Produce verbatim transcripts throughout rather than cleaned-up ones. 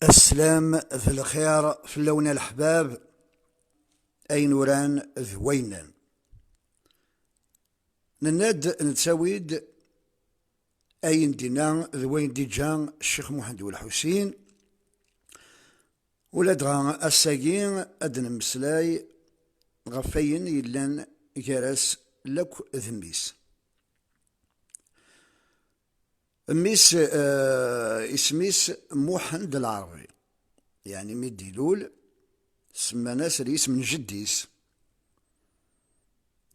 Aslam d lxir fell-awen a leḥbab, ayen uran d wayen nnan. Nenna-d nettawi-d ayen d-inna d wayen d-iǧǧa Ccix Muḥend Welḥusin. Uladɣa ass-agi ad d-nemmeslay ɣef wayen yellan gar-as lakk d mmi-s. Mmi-s, eh, isem-is Muḥend Lɛerbi. Yeɛni mi d-ilul, semman-as ar yisem n jeddi-s.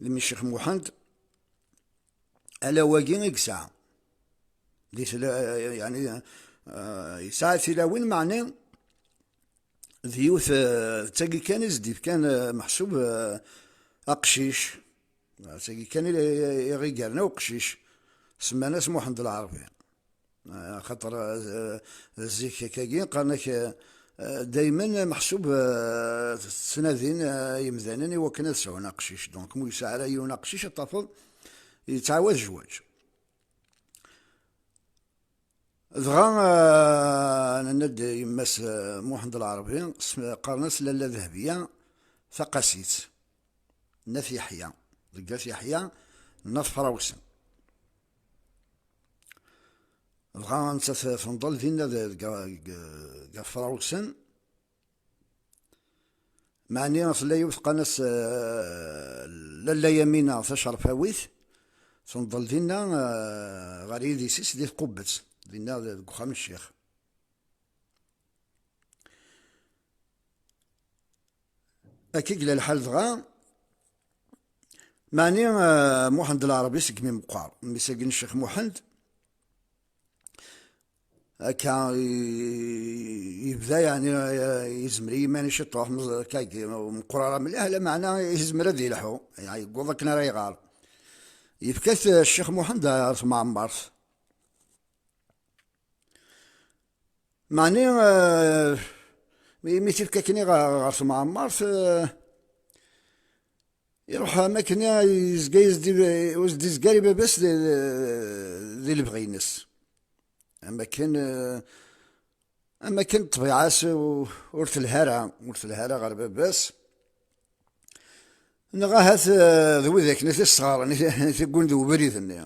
Imi Ccix Muḥend, ala wagi i yesɛa. Di tla-, yeɛni, eh, yesɛa tilawin, meɛni d yiwet, eh, d tagi kan i s-d-ifkan, eh, meḥsub, eh, aqcic. D tagi kan i, i, i ɣ-igren i uqcic. Semman-as Muḥend Lɛerbi. Eh, axaṭer, eh, zik akkagi qqaren-ak, eh, daymen meḥsub, eh, ttnadin, eh, yemdanen i wakken ad sɛun aqcic. Donc, mu yesɛa ara yiwen aqcic, ad tafeḍ yettɛawad zzwaǧ. Dɣa, eh, nenna-d yemma-s, eh, Muḥend Lɛerbi, s-, qqaren-as Lalla Dehbiya Taqasit, n At Yeḥya, deg At Yeḥya n At Frawsen. Dɣa nettat tenḍel dinna d-, deg, deg, deg At Frawsen. Meɛni tella yiwet qqaren-as, eh, Lalla Yamina Tacerfawit, tenḍel dinna, eh, ɣer yidis-is di Tqubbet, dinna deg uxxam n ccix. Akka i yella lḥal dɣa, meɛni, eh, Muḥend Lɛerbi segmi meqqer, mmi-s-agi n Ccix Muḥend, akka i, yebda, yeɛni, eh, yezmer i yiman-is ciṭuḥ, meẓ-, akka, ur meqqer ara mliḥ, lameɛna yezmer ad yelḥu, yeɛni, yewweḍ akken ara iɣer. Yefka-t, eh, Ccix Muḥend ar temɛemmert. Meɛni, eh, mi, mi tt-ifka akkenni ɣer, ɣer temɛemmert, eh, iruḥ am akkenni yezga yezdi, ur s-d-izgar i baba-s di, di, di lebɣi-ines. Am akken, eh, am akken ṭṭbiɛa-s u-, ur telha ara, ur telha ara ɣer baba-s. Neɣ ahat, eh, d widak-nni i t-isseɣren, i t-, i t-iwwin deg ubrid-nni.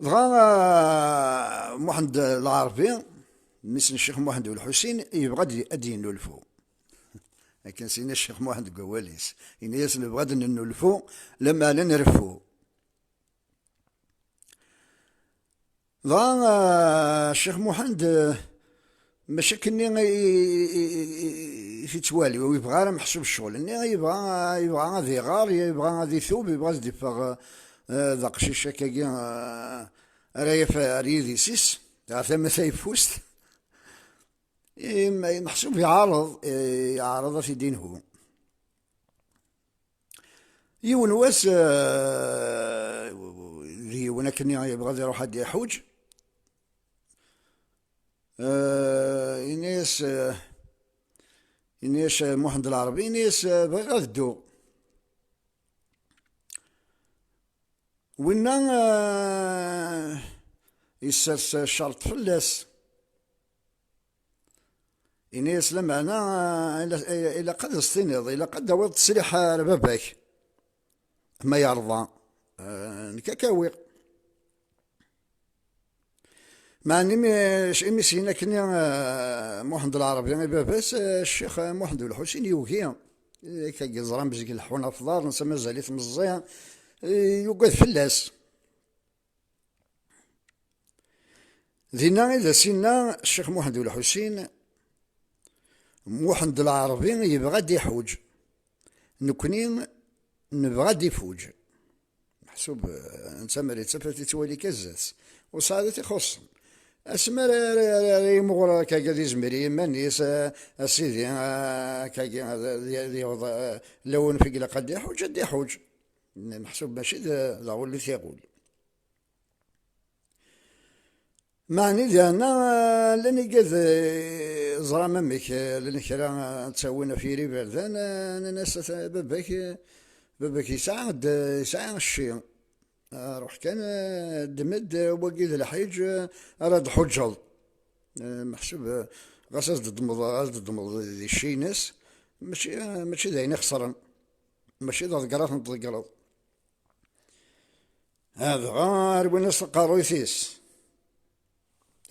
Dɣa, ah, Muḥend Lɛerbi, mmi-s n Ccix Muḥend U Lḥusin, yebɣa ad, ad d-yennulfu. Akken s-yenna Ccix Muḥend deg wawal-is, yenna-yas: "Nebɣa ad nennulfu, lameɛna nreffu." Dɣa, ah, Ccix Muḥend, eh, mačči akkenni i, i, i, i, i t-ittwali, ur yebɣi ara meḥsub ccɣel-nni, yebɣa, yebɣa ad iɣer, yebɣa ad itub, yebɣa ad d-iffeɣ, eh, d aqcic akkagi, eh, ara yaf ar yidis-is, ɣer tama tayeffust. I, meḥsub iɛreḍ, eh, iɛreḍ ad t-id-inhu. Yiwen wass, eh, d yiwen akkenni yebɣa ad iruḥ ad iḥuǧ. Eh, ini-as, eh, ini-as, eh, Muḥend Lɛerbi, ini-as, eh, "Bɣiɣ ad dduɣ." Winna, eh, yessers ccerṭ fell-as. Ini-as: "Lameɛna, eh, ila-, eh, ilaq ad as-tiniḍ, ilaq ad d-tawiḍ ttesriḥ ar baba-k. Ma yerḍa, eh, nekk ad k-awiɣ." Meɛna imi, imi s-yenna akkenni, eh, Muḥend Lɛerbi i baba-s, eh, Ccix Muḥend U Lḥusin yugi. Akka yeẓra mezg leḥḥun ɣef ḍar, netta mazal-it meẓẓi, eh, yugad fell-as. Dinna i d as-inna Ccix Muḥend U Lḥusin: "Muḥend Lɛerbi yebɣa ad d-iḥuǧ. Nekni nebɣa ad d-ifuǧ." Meḥsub, eh, netta mer yettaf ad t-ittwali kan zdat-s. Ur sɛi ara t-ixuṣṣen. Asmi ara, ara, ara, ara yimɣur akkagi ad izmir i yiman-is, eh, a sidi, eh, akkagi ad, ad, ad yaweḍ, eh, lawan fi ilaq ad d-iḥuǧ, ad d-iḥuǧ. Meḥsub mačči d, d aɣulli tiɣul. Meɛni diɣenna, eh, llan igad, eh, ẓram amek, eh, llan kra, eh, ttawin ɣef yiri iberdan, eh, nnan-as: "Ata baba-k, eh, baba-k yesɛa d, yesɛa cci." Ruḥ kan, eh, ddem-d, eh, wagi d lḥiǧ, eh, ara d-tḥuǧǧeḍ. Eh, meḥsub, eh, ɣas ad d-ddmeḍ, ad d-ddmeḍ di cci-ines, mačči, eh, mačči d ayen ixesren. Mačči d aḍegger ad ten-tḍeggreḍ. Dɣa rwin-as taqerruyt-is.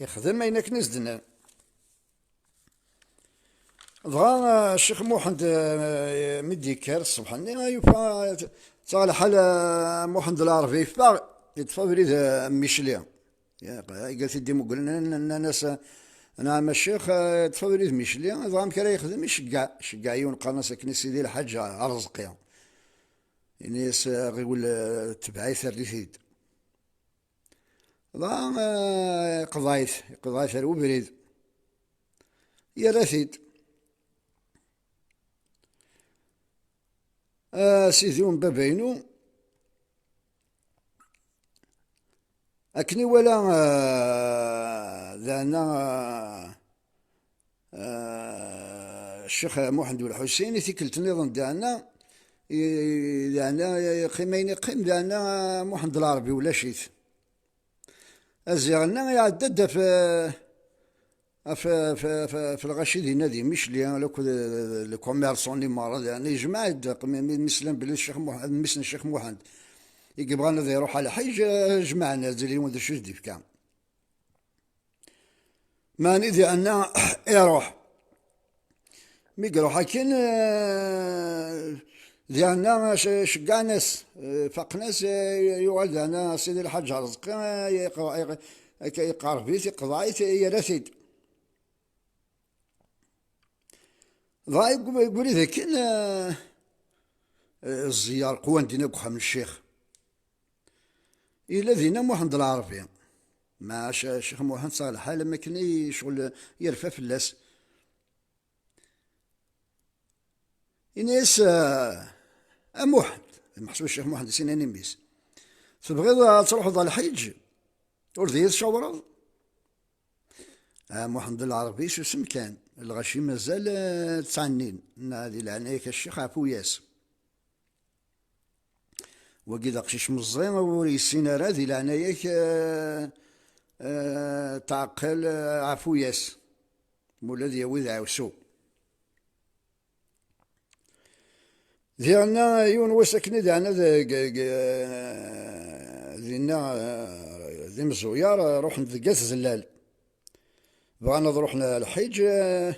Ixdem ayen akken i s-d-nnan. Dɣa, eh, Ccix Muḥend, eh, mi d-yekker ṣṣbeḥ-nni, yufa, eh, ttaɣ lḥal, eh, Muḥend Lɛerbi yeffeɣ, yeṭṭef abrid, eh, n Micli. Ya, iga-t-id imugren, nnan-as, eh, nɛam a Ccix, eh, yeṭṭef abrid n Micli, dɣa amek ara yexdem? Iceggeɛ, iceggeɛ yiwen, qqaren-as akken i Sidi Lḥaǧ Arezqi. Ini-as, eh, ɣiwel, eh, tbeɛ-it, err-it-id. Dɣa, eh, iqḍeɛ-it, iqḍeɛ-it ar ubrid. Yerra-t-id. A sidi-w n baba-inu, akken iwala, eh, daɛna, eh, eh, Ccix Muḥend Ulḥusin, i tikkelt nniḍen daɛna, i, daɛna, yeqqim ayen iqqim, daɛna Muḥend Lɛerbi ulac-it. Aziɣ-nni iɛedda-d ɣef, ɣef, ɣef, ɣef, ɣef lɣaci dinna di Micli, akked le commerçant-nni merra, yani, yejmeɛ-d, mi, mi, mi slan belli Ccix Muḥ-, mmi-s n Ccix Muḥend i yebɣan ad iruḥ ɣer lḥiǧ, eh, jemɛen-d yiwen d acu i s-d-ifka. Meɛni diɛna iruḥ. Mi iruḥ akken, eh, diɛna ce-, ceggɛen-as, eh, faqen-as, eh, yuɣal diɛna Sidi Lḥaǧ Arezqi, eh, yeq-, yeq-, akka yeqreb-it, iqḍeɛ-it, yerra-t-id. Dɣa yegg-, yegguli dakken, eh, eh, ẓẓeyyer qwan dinna deg uxxam n ccix. Yella dinna Muḥend Lɛerbi. Maca Ccix Muḥend, saɣ lḥal, am akken i ccɣel yerfa fell-as. Ini-as, eh, a Muḥend, meḥsub Ccix Muḥend i s-yennan i mmi-s, tebɣiḍ ad truḥeḍ ɣer lḥiǧ, ur d iyi-tcawreḍ? Ah, Muḥend Lɛerbi susem kan, lɣaci mazal, eh, ttɛennin. Nna di leɛnaya-k a ccix, ɛfu-yas. Wagi d aqcic meẓẓi, ur yessin ara, di leɛnaya-k, eh, eh, tɛeqqel, eh, ɛfu-yas. Mula ad yawi d ɛawsu. Diɣenna yiwen wass akken i d-ɛna deg, deg, dinna, eh, d imẓuyaṛ, eh, ruḥen deg At Zellal. Bɣan ad ruḥen ɣer lḥiǧ, eh,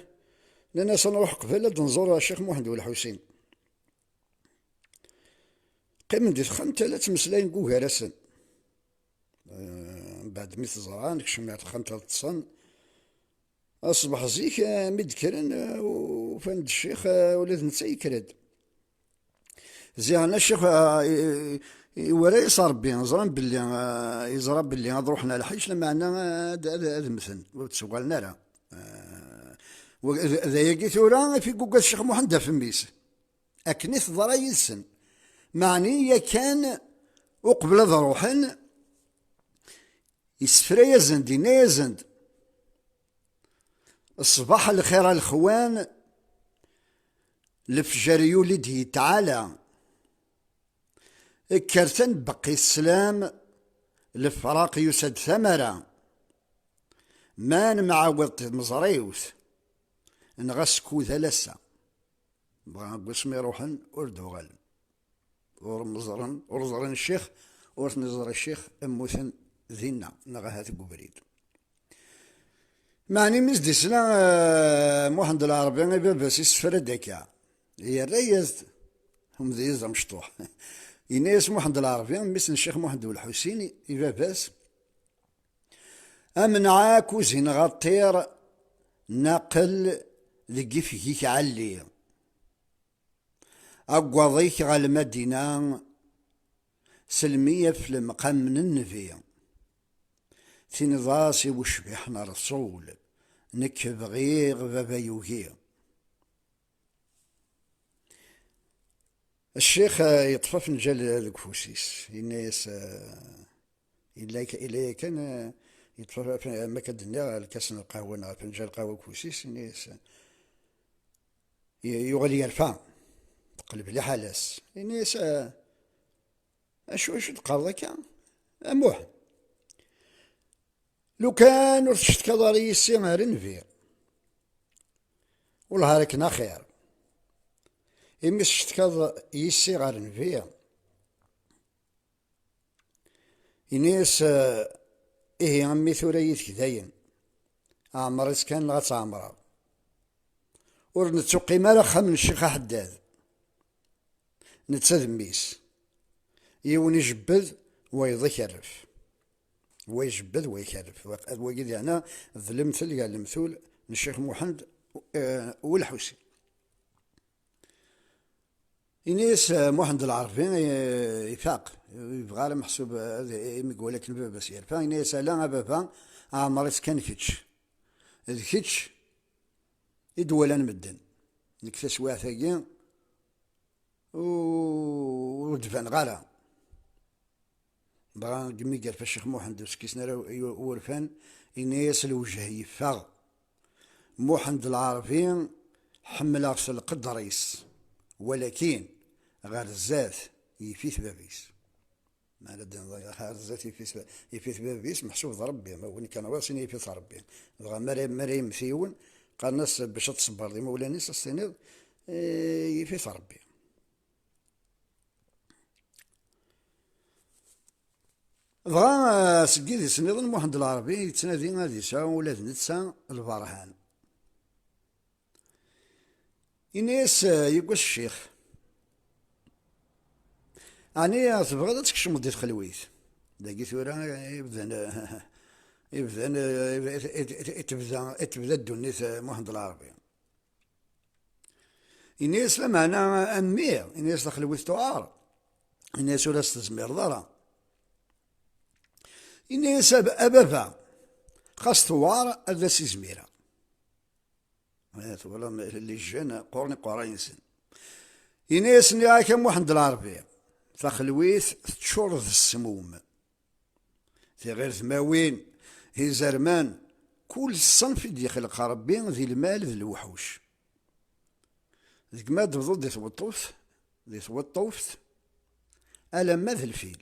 nnan-as ad nruḥ qbel ad nẓur Ccix Muḥend Ulḥusin. Qqimen di texxamt la ttmeslayen deg ugar-asen. Eh, mbeɛd mi t-ẓran, kecmen ɣer texxamt ad ṭṭsen. Aṣbeḥ zik, eh, mi d-kkren, eh, ufan-d ccix, eh, ula d netta yekker-d. Ziɣen ccix, eh, i-, i-, iwara-yas Ṛebbi, ẓran belli, eh, yeẓra belli ad ruḥen ɣer lḥiǧ, lameɛna, eh, ad, ad, ad mmten, ur d-ssuɣalen ara. Eh, wa-, d, d ayagi tura i fi yugad Ccix Muḥend ɣef mmi-s. Akken i teḍra yid-sen. Meɛni yakan uqbel ad ruḥen, yessefra-yasen-d, yenna-yasen-d: "Ṣṣbeḥ lxir a lexwan, lefjer yuli-d yetɛala. Kkret ad nbeqqi sslam, lefraq yusa-d tamara. Ma nemɛawed timeẓriwt, neɣ askud al ass-a." Dɣa deg wasmi ruḥen, ur d-uɣalen. Ur meẓren, ur ẓrin ccix, ur ten-iẓri ccix, mmuten dinna, neɣ ahat deg ubrid. Meɛni mi s-d-isla, eh, Muḥend Lɛerbi i baba-s, issefra-d akka. Yerra-yas-d umdiyez amecṭuḥ. Yenna-yas Muḥend Lɛerbi, mmi-s n Ccix Muḥend Ulḥusin, i baba-s: "Amenɛak ur zineɣ aṭṭir, naqel deg ifeg-ik ɛelli. Agwaḍ-ik ɣer lmadina, selmi af lemqam n nnbi. Tiniḍ-as i ucbiḥ n Ṛṛsul, nekk bɣiɣ, baba yugi." Ccix, eh, yeṭṭef afenǧal deg ufus-is, yenna-yas, eh, illa, illa yakan, eh, yeṭṭef af-, am akka d-nniɣ, lkas n lqahwa neɣ afenǧal n lqahwa deg ufus-is, yenna-yas, eh, y-, yuɣal yerfa, teqleb liḥala-s. Yenna-yas, eh, "Acu, acu d-teqqareḍ akka?" A Muḥ, lukan ur tcetkaḍ ara yis-i ar nnbi, wellah ar akken axir. Imi tcetkaḍ yis-i ɣer nnbi, ini-as, eh, ihi a mmi, tura yid-k dayen, ɛmer-itt kan neɣ ad tt-ɛemreɣ. Ur nettuqqim ara axxam n Ccix Aḥeddad. Netta d mmi-s. Yiwen ijebbed, wayeḍ ikerref. Wa ijebbed, wa ikerref. Wa-, wagi diɣen d lemtel gar lemtul n Ccix Muḥend, eh, u Lḥusin. Ini-as, eh, Muḥend Lɛerbi, eh, ifaq. Ur yebɣi ara meḥsub, eh, ad, imi iwala akken baba-s yerfa. Ini-as, ala a baba, ɛmer-itt kan kečč. D kečč i d-walan medden. Nekk taswiɛt-agi u-, ur d-baneɣ ara. Dɣa deg mi yerfa Ccix Muḥend ur s-kkisen ara i-, wurfan, ini-as lwejh yeffeɣ. Muḥend Lɛerbi ḥemmleɣ-t lqedr-is, walakin ɣer zdat yif-it bab-is. Ma ara d-, ɣer zdat yif-it, yif-it bab-is, meḥsub d Ṛebbi, ma win kan ɣur-s ini yif-it Ṛebbi. Dɣa mi ara, mi ara yemmet yiwen, qqaren-as bac ad tṣebbreḍ imawlan-is, ad s-tiniḍ, eh, yif-it Ṛebbi. Dɣa, eh, seg yidis nniḍen, Muḥend Lɛerbi yettnadi ad yesɛu ula d netta lberhan. Ini-as, eh, yiwwas ccix, ɛni tebɣiḍ ad tkecmeḍ di txelwit? Dagi tura i bdan, i bdan, i, i, i, i tebda, i tebda ddunit, eh, Muḥend Lɛerbi. Ini-as, lameɛna a mmi, ini-as, taxelwit tuɛer. Ini-as, ur as-tezmireḍ ara. Ini-as, a, a baba, xas tuɛer ad as-izmireɣ. Eh, twalaḍ, les jeunes qquren iqerray-nsen. Ini-as, nniɣ-ak a Muḥend Lɛerbi, taxelwit teččur d ssmum. Tiɣirdmawin, izerman, kul ṣṣenf i d-yexleq Ṛebbi di lmal d lewḥuc. Deg ma d-tebḍuḍ di tweṭṭuft, di tweṭṭuft, alamma d lfil.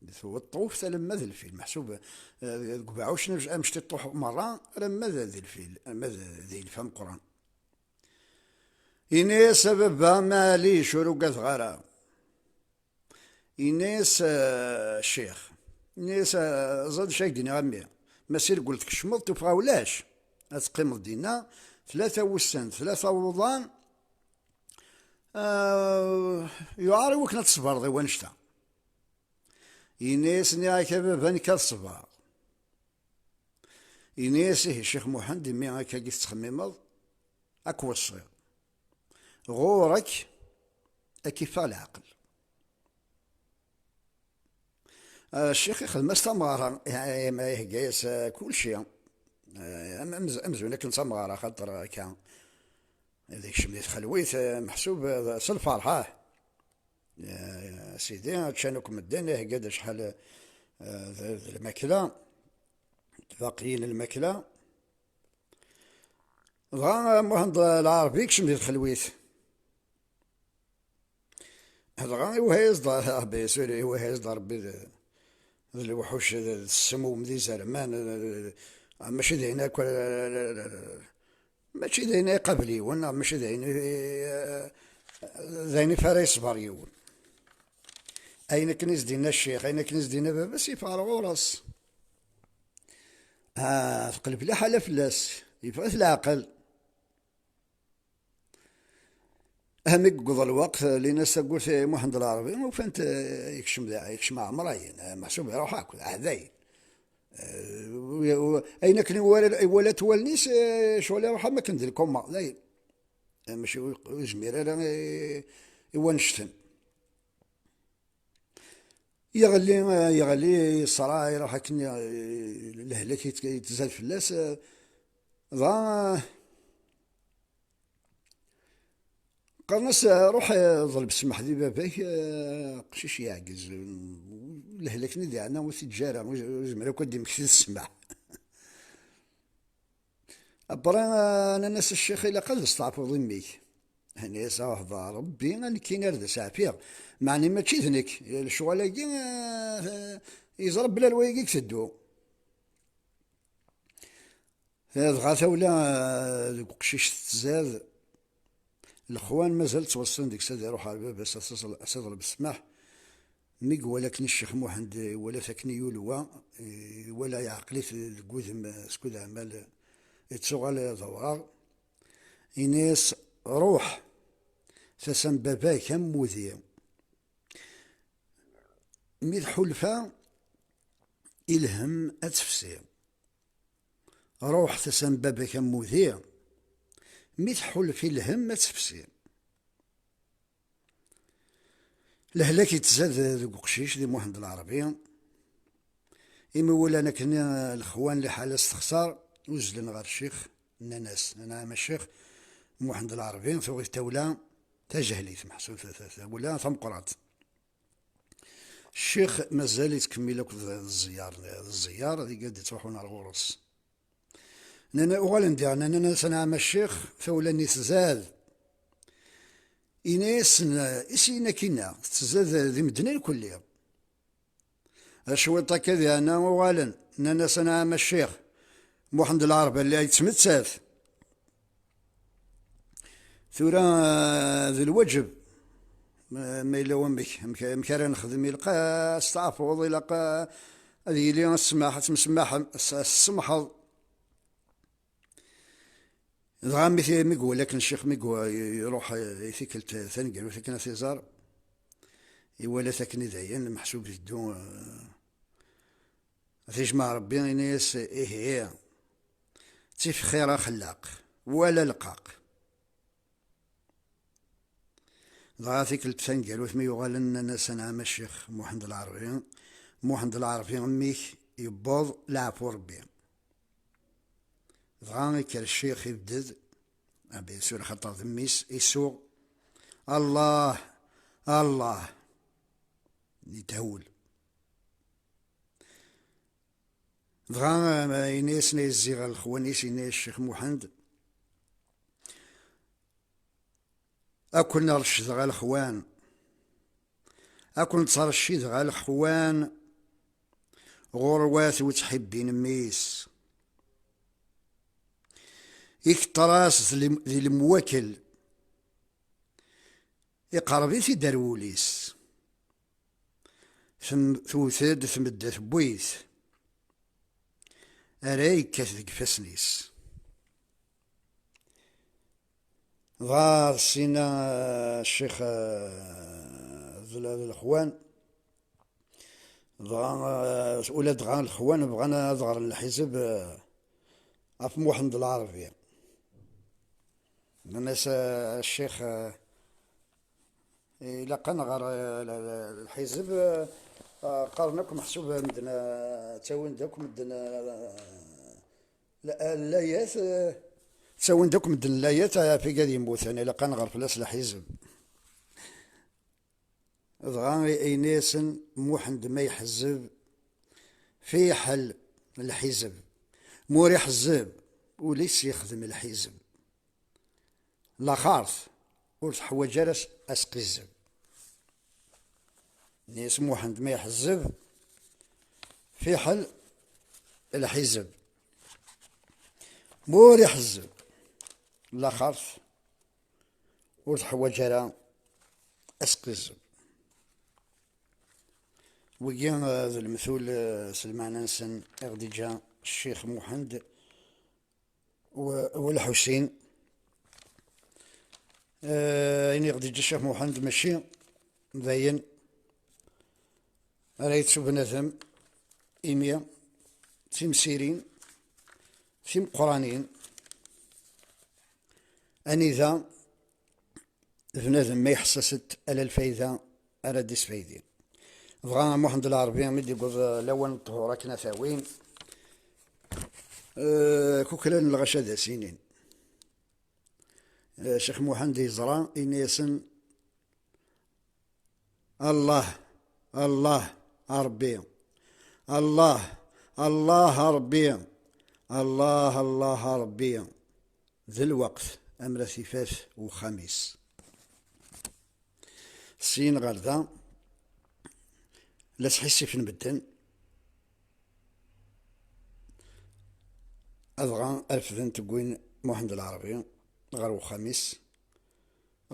Di tweṭṭuft alamma d lfil. Meḥsub, eh, deg ubeɛɛuc amecṭiṭuḥ merra, alamma d, d lfil, alamma d, d ilef ameqqran. Ini-as, a baba, maɛlic, ur ugadeɣ ara. Ini-as, eh, ccix. Ini-as, eh, ẓad acu ak-d-iniɣ a mmi. Ma s irgel tkecmeḍ, tuffɣa ulac. Ad teqqimeḍ dinna, tlata wussan, tlata wuḍan, eh, yuɛer i wakken ad tṣebreḍ i wannect-a. Ini-as, nniɣ-ak a baba, nekk ad ṣebreɣ. Ini-as, ihi Ccix Muḥend, imi akka i tettxemmimeḍ, ad k-weṣṣiɣ. Ɣur-k ad k-iffeɣ leɛqel. Ah, ccix ixdem-as tameɣra, i-, i-, ihegga-yas, ah, kulci. Ah, am-, amz-, amzun akken d tameɣra, xaṭer akka, ad ikcem di txelwit, ah, meḥsub, ah, s lferḥ, ah. Ah, sidi, ččan akk medden, ihegga-d acḥal, ah, d, d lmakla, tbaqiyin n lmakla. Dɣa Muḥend Lɛerbi ikcem di txelwit. Dɣa iwehha-yas-d, ah, bien sûr, iwehha-yas-d Ṛebbi d, d lewḥuc, d, d ssmum, d izerman, d, d, mačči d ayen akk, mačči d ayen iqabel yiwen, neɣ mačči d ayen, d ayen ifa ara yeṣber yiwen. Ayen akken i s-d-yenna ccix, ayen akken i s-d-yenna baba-s, yeffeɣ ar ɣur-s. Ah, teqleb liḥala fell-as, yeffeɣ-it leɛqel. Ah, mi yewweḍ lweqt, llan-as tawwurt i Muḥend Lɛerbi, ufan-t, eh, yekcem da, yekcem ɛemrayen, eh, meḥsub iruḥ akk, d aɛdayen. Eh, u-, u-, ayen akken iwala, iwala-t wallen-is, eh, ccɣel iruḥ am akken d lkuma, dayen. Eh, mačči ur, ur yezmir ara i, i wannect-en. Yeɣli, yeɣli, yeṣra, iruḥ akken, lehlak yet-, yettzad fell-as. Dɣa qqaren-as, ruḥ, ḍleb ssmaḥ di baba-k, aqcic yeɛgez, lehlak-nni diɛna ur t-iǧǧa ara, ur yezmir akk ad d-imekti ssmaḥ. Après, euh, nnan-as, a ccix, ilaq ad testeɛfuḍ i mmi-k. Ini-as, ah, d Ṛebbi, a nekkini ar d as-ɛfiɣ. Meɛni mačči d nekk. Lecɣal-agi, euh, Yeẓra belli lwayagi i iteddu. Dɣa tawla, eh, deg uqcic tettzad, lexwan mazal ttweṣṣin deg-s ad iruḥ ɣer baba-s, ad s-, ad s-iḍleb ssmaḥ. Mi iwala akken Ccix Muḥend, iwala-t akken yulwa, iwala yeɛqel-it deg wudem, eh, skud ɛmal, eh, ittuɣal d awraɣ. Ini-as: "Ruḥ, tasa n baba-k am wudi. Mi tḥulfa i lhemm ad tefsi. Ruḥ, tasa n baba-k am wudi. Mi tḥulfa i lhemm ad tefsi." Lehlak yettzad deg uqcic di Muḥend Lɛerbi. Imi walan akken lexwan liḥala-s texṣer, uzzlen ɣer ccix, nnan-as: "Anɛam a ccix, Muḥend Lɛerbi tuɣ-it tawla tajehlit, meḥsub ta-, ta-, tawla tameqqrant." Ccix mazal yettkemmil akked ẓẓeyyaṛ, d ẓẓeyyaṛ i d-ittruḥun ar ɣur-s. Nnan, uɣalen diɣen, nnan-as: "Anɛam a ccix, tawla-nni tzad." Ini-asen: "Is yin akkinna, tettzad di medden irkelli." Ar cwiṭ akka diɣen uɣalen, nnan-as: "Anɛam a ccix, Muḥend Lɛerbi la yettmettat." Tura, eh, d lwaǧeb, ma, ma yella wamek, amek, amek ara nexdem, ilaq ad steɛfuḍ, ilaq a-, ad yili ssmaḥ, ad temsemmaḥem, ad s-, ad s-tsemḥeḍ. Dɣa mi t-, mi iwala akken ccix, mi iwa-, iruḥ, eh, i tikkelt taneggarut akken ad t-iẓer, iwala-t akken i dayen, meḥsub iddu, eh, ad t-ijmeɛ Rebbi, ini-as: "Ihi, ttif xir axellaq, wala leqaq." Dɣa tikkelt taneggarut mi yuɣalen, nnan-as: "Anɛam a ccix Muḥend Lɛerbi, Muḥend Lɛerbi mmi-k yewweḍ, leɛfu Rebbi." Dɣa ikker ccix, ibded, ah, bien sûr, axaṭer d mmi-s, isuɣ: "Allah, Allah!" Yethewwel. Dɣa, ah, ini-asen, yezzi ɣer lexwan-is, ini-as Ccix Muḥend: "Ad ken-recdeɣ a lexwan, ad ken-ttreccideɣ a lexwan, ɣur-wat ur ttḥibbin mmi-s." Ikeṭṭer-as di lem-, di lemwakel, iqerreb-it-id ar wul-is. Tem-, tewwet-d tmedda tewwi-t, ara yekkat deg ifassen-is. Dɣa sina, eh, ccix, eh, d l-, d lexwan, dɣa, eh, ula dɣa lexwan bɣan ad ɣren lḥizeb, eh, ɣef Muḥend Lɛerbi. Nnan-as, eh, a ccix, eh, ilaq ad nɣer, eh, l-, l-, lḥizeb, eh, qqaren akk meḥsub medden, eh, ttawin-d akk medden, eh, la-, layat, eh, ttawin-d akk medden layat, eh, ɣef igad yemmuten, ilaq ad nɣer fell-as lḥizeb. Dɣa ini-asen Muḥend ma iḥezzeb, fiḥel lḥizeb. Ma ur iḥezzeb, ul-is yexdem lḥizeb. Laxert ur teḥwaǧ ara as-, asqizzeb. Ini-as Muḥend ma iḥezzeb, fiḥel lḥizeb. Ma ur iḥezzeb, laxert ur teḥwaǧ ara asqizzeb. Wigi, eh, d lemtul, eh, s lmeɛna-nsen i ɣ-d-iǧǧa Ccix Muḥend w-, Welḥusin. Eh, ayen i ɣ-d-iǧǧa Ccix Muḥend mačči d ayen ara yettu bnadem, imi d timsirin timeqqranin anida bnadem ma iḥessasent ala lfayda ara d-isfaydi. Dɣa Muḥend Lɛerbi mi d-yewweḍ, eh, lawan n ṭṭhur akken ad t-awin, eh, kukran lɣaci ad as-inin. Eh, Ccix Muḥend yeẓra, ini-asen: "Allah, Allah, a Ṛebbi. Allah, Allah, a Ṛebbi. Allah, Allah, a Ṛebbi." D lweqt amra tifat uxxam-is. Syin ɣer da, la sḥissifen medden, Adɣa refden-t wwin Muḥend Lɛerbi ɣer wexxam-is,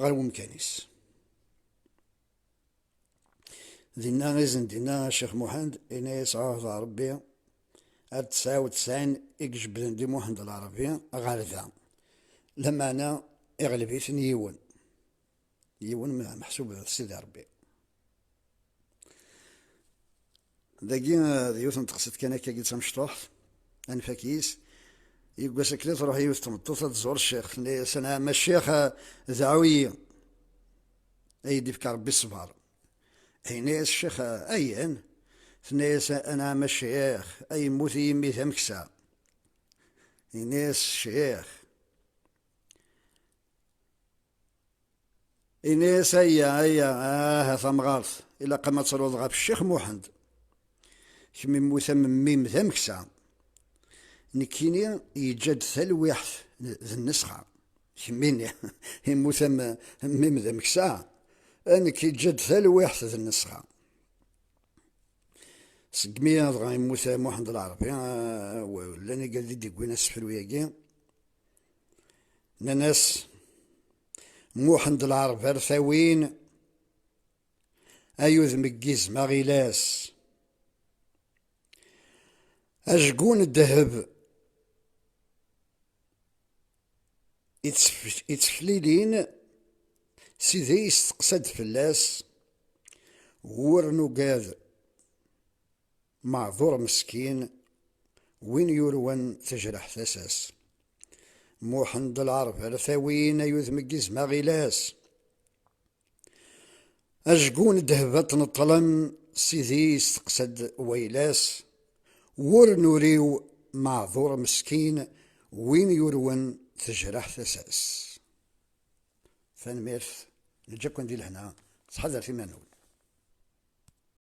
ɣer wemkan-is. Dinna i sen-d-inna Ccix Muḥend, inna-yas: "Ɛuhdeɣ Rebbi, ar tesɛa u tesɛin i ijebbden di Muḥend Lɛerbi ɣer da, lameɛna iɣleb-iten yiwen." Yiwen me-, meḥsub d Sidi Rebbi. Dagi, eh, d yiwet n teqsiṭ kan akkagi d tamecṭuḥt, ad nfak yis. Yeggas akli, truḥ yiwet n tmeṭṭut ad tẓur ccix, tenna-yas: "Anɛam a ccix, eh, dɛu-yi, ad yi-d-ifk Rebbi ṣṣber." Yenna-yas ccix: "Ayen?" Tenna-yas: "Anɛam a ccix, a yemmut yimi d ameksa." Yenna-yas ccix, Ini-as: "Ayya, ayya, ah, a tamɣart, ilaq-am ad truḍ ɣef Ccix Muḥend. Kemm immut am mmi-m d ameksa. Nekkini yeǧǧa-d talwiḥt d nnesxa. Kemmini immut am mmi-m d ameksa, a nekk yeǧǧa-d talwiḥt d nnesxa." Segmi dɣa yemmut Muḥend Lɛerbi, ah, w-, llan igad i d-iwwin asefru-agi. Nnan-as: "Muḥend Lɛerbi ar tawin, ay udem n yizem aɣilas. Ajgu n ddheb ittef-, itteflilin, Sidi yesteqsa-d fell-as, wur nugad maɛdur meskin, win yurwen tejreḥ tasa-s. Muḥend Lɛerbi ar tawin, ay udem n yizem aɣilas. Ajgu n ddheb ad t-neṭṭlen, Sidi yesteqsa-d wayla-s, wur nuriw maɛdur meskin, win yurwen tejreḥ tasa-s." Tanemmirt, neǧǧa-ken di lehna, ttḥadaret iman-nwen.